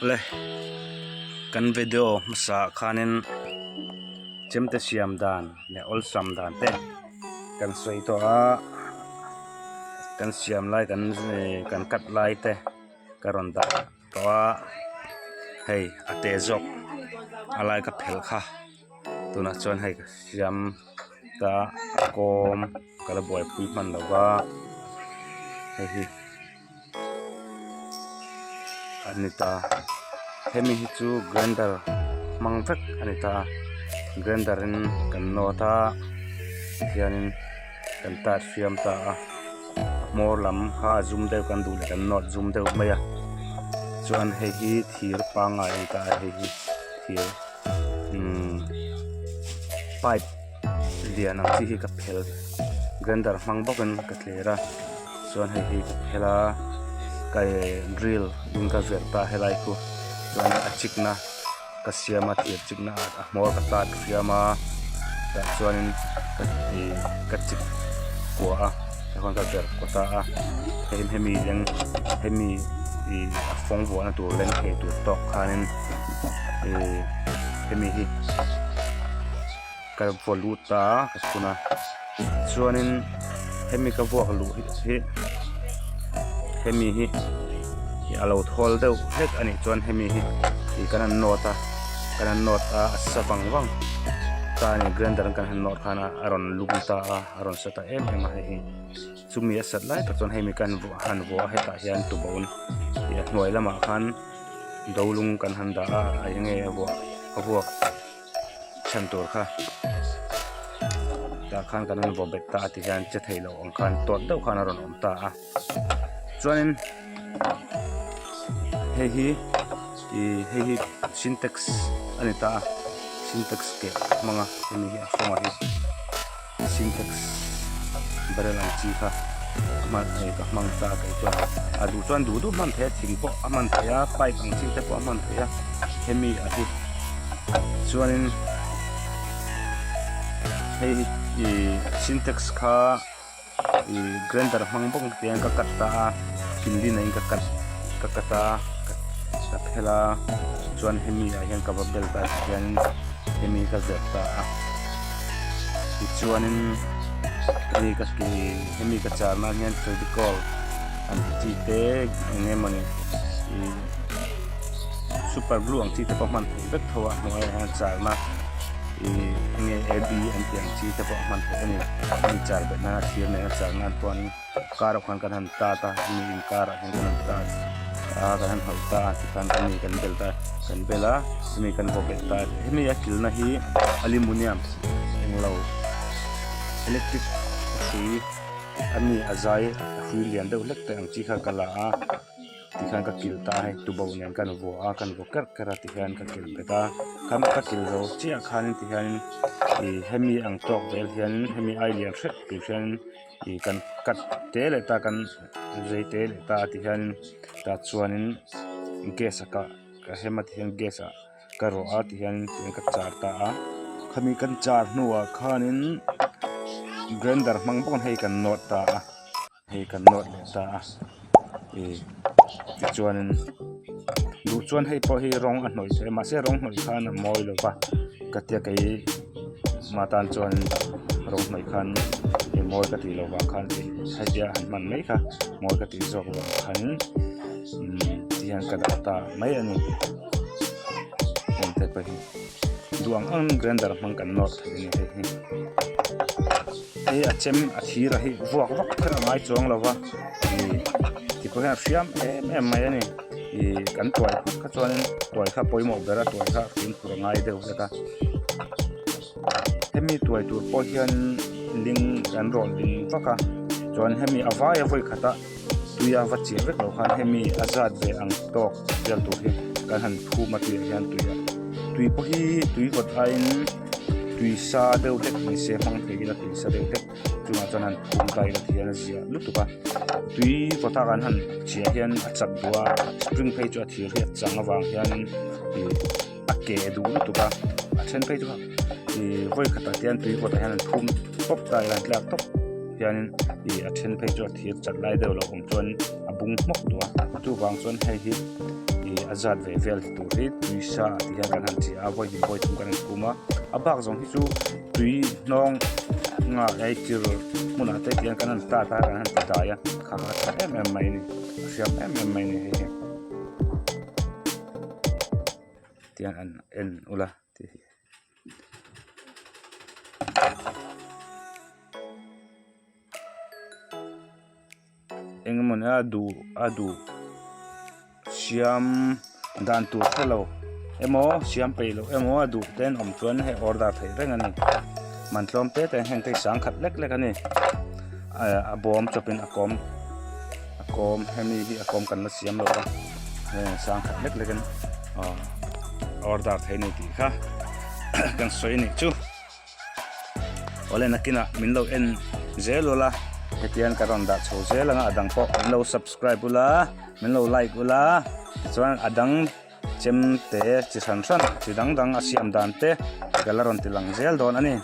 Le kan video hmasa ah khanin chemte siam dan leh awlsam dan te kan sawi tawh a kan siam lai kan ihh kan cut lai te ka rawn dah tawh a hei a te zawk a lai ka phelh kha tunah chuan hei ka siam ta a kawm ka la buaipui hman lo va hei hi. A ni ta hemi hi chu grinder hmang vek a ni ta grinder in kan nawt a tihianin kan tat hriam ta a hmawr lam kha a zum deuh kan duh leh kan nawt zum deuh mai a chuan hei hi thir pangngai a ni ta a hei hi thir umm pipe lian ang chi hi ka phel grinder hmang bawkin ka tler a chuan hei hi ka phel a ka drill in ka verh ta helai khu chuan a chikna ka siam a thir chikna ah a hmawr ka tat hriam a tah chuanin ka ih ka chik kua a tah khuan ka verh kaw ta a hei hemi leng hemi ih a fawng vuahna tur leng thei tur tawk khanin ih hemi hi. Ka vaw lut a ka chhun a chuanin hemi ka vuak luh hi hemi hi a lo thawl deuh hlek a nih chuan hemi hi ih kan han nawt a kan han nawt a a sa vang vang ta a ni grinder kan han nawt khan a rawn lum ta a a rawn sa ta em em a hei hi chumi a sat lai tak chuan hemi kan han vuah a hetah hian tuboh ih a hnuai lamah khan dolung kan han dah a a enge a vuah a vuak. chhan tur kha tah khan kan rawn vaw bet ta a ti hian che thei loh ang khan tawt deuh khan a rawn awm ta a chuanin hei hi ih hei hi sintex a ni ta a sintex keh hmang a hemi hi a fawng ah hi sintex barrel ang chi kha a hman hei ka hmang ta kei chuan a duh chuan duh duh hman theih a thing pawh a hman theih a pipe ang chi te pawh a hman theih a hemi a hi chuanin hei hi ih sintex kha ih grinder hmang bawk ang tiang ka cut ta a kilin ah in ka cut ka cut a ka phel a chuan hemi ah hian ka va bel ta tihianin hemi ka zep ta a tichuanin hemi ka ki hemi ka char nan hian fevicol ang chi te eng emawni ih super glue ang chi te pawh hman theih vek tho a hnuaiah hian charna ih enge a b an tih ang chi te pawh hman theih a ni hemi char bet nana thir nena char nan chuan kar ah khuan kan han tat a hemi inkar ah hian kan han tat a kan han hawlh ta a tikhan hemi kan bel ta kan bel a hemi kan vaw bet ta hemi a kilhna hi aluminium englo electric hrui a mi a zai hrui lian deuh hlek te ang chi kha ka la a. Tikhian ka kilh ta a hei tuboh nen kan vuah a kan vaw kerh kerh a tikhian ka kilh bet a kham ka kilh zo chiah khanin tikhianin ih hemi ang tawk vel hian hemi ai lian hrep tur hianin ih kan cut te leh ta kan zai te leh ta tikhianin tah chuanin gas a kah ka hem a tikhian gas ah ka rawh a tikhianin tihian ka char ta a khami kan char hnuah khanin grinder hmang bawk hei kan nawt ta a. Hei kan nawt leh ta a ih tichuanin duh chuan hei pawh hi rawng a hnawih theih a mahse rawng hnawih khan a mawi lo va ka tia kei mah tan chuan rawng hnawih khan eng mawi ka tih loh vang khan hetia han hman mai kha mawi ka tih zawk vang khan umm tihian ka dah ta mai a ni heng te pawh hi duh ang ang grinder hmang kan nawt thei a ni hei hi. Hei a chem a thir a hi vuak vak kher a ngai chuang lo va ih tikhaw hian a hriam em em mai a ni ih kan tuai phawt kha chuanin tuai kha pawimawh ber a tuai kha fimkhur a ngai deuh hlek a hemi tuai tur pawh hian ling an rawn ling vak a chuan hemi a vai a vawi khat a tui a va chiah vek loh khan hemi a zat ve ang tawk vel tur hi kan han phum a tuiah hian tui a tui pawh hi tui vawt aiin. Tui sa deuh hlek ni se hmang thei ila tui sa deuh hlek chungah chuan han phum ta ila ti hian a ziah lutuk a tui vawta kan han chhiah hian a chat duh a spring phei chu a thir hi a chang avang hianin ih a keh duh lutuk a a then phei chu ih vawi khatah te hian tui vawtah hian an phum tawp ta ila an tlak tawp hianin ih a then phei chu a thir chat lai deuh lo awm chuan a bung hmawk duh a chuvang chuan hei hi ih. a zat ve vel tur hi tui sa ah ti hian kan han chi a vawi hnih vawi thum kan han phum a a bak zawng hi chu tui hnawng nghah ei tir hmunah te ti hian kan han tat a kan han ti dai a kha kha a tha em em mai a ni a hriam em em mai a ni hei hi tiang an en ula tih hi. Eng emawni a duh a duh siam dan tur hre lo emaw siam peih loh emaw a duh te an awm chuan hei order theih reng a ni man tlawm te te heng te hi sangkhat lek lek a ni a bawm chawpin a kawm a kawm hemi hi a kawm kan la siam lo a heng sangkhat lek lek in aw order theih a ni tih kha kan sawi a nih chu. Awle nakinah min lo en zel ula hetiang ka rawn dah chho zel anga a dang pawh min lo subscribe ula min lo like ula tichuan a dang chem te chi hran hran chi dang dang a siam dan te ka la rawn ti lang zel dawn a ni.